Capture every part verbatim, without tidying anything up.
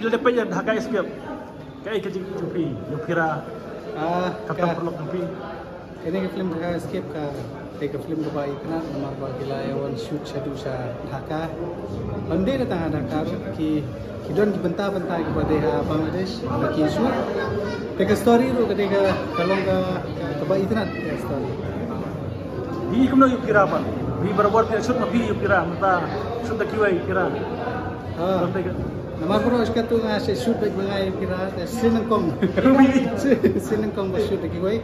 Phi la dep peit ïa Dhaka Escape. Kaei ka jingïohi jong phi, ïa u Phira? Ah, ka, ka paralok jong phi. Kane ka film Dhaka Escape ka dei ka film kaba itynnad namar ba ki la ïa wan shoot shaduh sha Dhaka. Bym dei tang ha Dhaka ruh, ki, ki don ki bynta bynta kiba dei ha Bangladesh ba ki shoot. Te ka story ruh ka dei ka, ka long ka, ka, kaba itynnad ka story. Phi kumno ïa u Phira pat? Phi barabor phi shoot ma phi ïa u Phira, mynta shoot da kiwei u Phira. Ah. Namar baroh shi katta nga shu shoot beit ma nga ïa u Phira, te sien nyngkong. Sien nyngkong ba shoot da kiwei.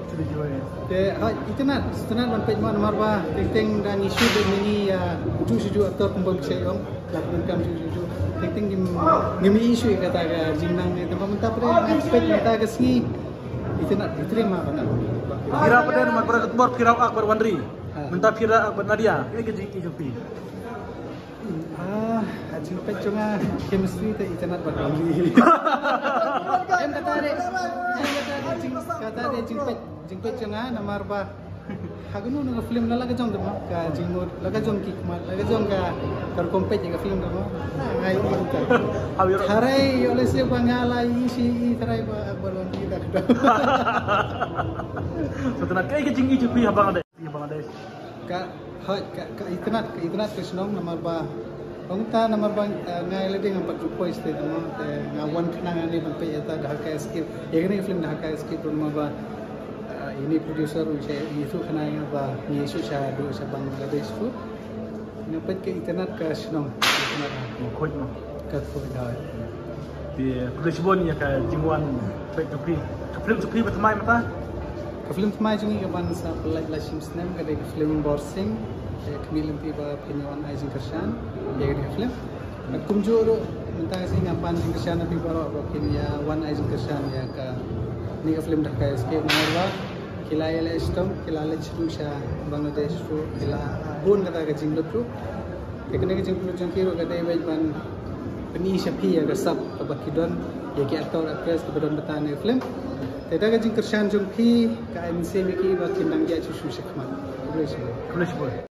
Te ha, itynnad, itynnad ban peit mo namar ba teng teng da ngi shoot beit ma ngi ïa juh shi juh actor kumba ki shu ong. La pyndonkam juh juh juh. Teng teng ngim, ngim ïohi shuh ïa kata ka jingnang ne, te ba mynta pat nga peit mynta ka sngi. Itynnad, itynnad ma ka na. Phira pat namar ba ka tbor Phira ak bad Wanri. Ah. Mynta Phira ak bad Nadia. Kaei ka jingïohi jong phi? Ah, ha jingpeit jong nga chemistry te itynnad bad Wanri. Em kata de, em kata de jing, kata de jingpeit, jingpeit jong nga namar ba ha kano kano ka film la, la ka jong te mo, ka jingmut, la ka jong ki khmat, la ka jong ka, ka rukom peit ïa ka film te mo. Ah, ngai ïa ka. Tharai ïoh lehse ba nga la ïohi shi ïohi tharai ba, ba Wanri da ka. So, te na kaei ka jingïohi jong phi ha Bangladesh? Ïa Bangladesh. Ka, hooid, ka, ka itynnad, ka itynnad ka shnong namar ba, ong ta namar ba, eh, nga ïa lade ngam pat ju poi stage mo, te nga wan khnang hangne ban peit ïa ta Dhaka Escape. Ïa kane ka film Dhaka Escape namar ba, eh, ine i producer u shu ïathuh khnang ïa nga ba ngi shoot shaduh sha Bangladesh ruh. Nga peit ka itynnad ka shnong. Ka itynnad. Ka khuid mo. Ka khuid, hooid. Te khublei shibun ïa ka jingwan peit jong phi. Ka film jong phi ba thymmai mynta? Ka film thymmai jong ngi kaban sa pynlait la shim snem ka dei ka film Borsing. Te khmih lynti ba phin ïa wan ai jingkyrshan ïa ka dei ka film. Bad kumjuh ruh mynta ka sngi nga pan jingkyrshan ïa phi baroh ba phin ïa wan ai jingkyrshan ïa kane ka film Dhaka Escape namar ba ki la ïaleh shitom, ki la leit shaduh sha Bangladesh ruh, ki la bun kata ka jinglut ruh. Te kane ka jinglut jong ki ruh ka dei ban pyni sha phi ïa ka sap kaba ki don, ïa ki actor actress kiba don bynta ha kane ka film. Te da ka jingkyrshan jong phi ka ai mynsiem ïa ki ba kin nang ïaid shuh shuh shakhmat. Khublei shibun. Khublei shibun.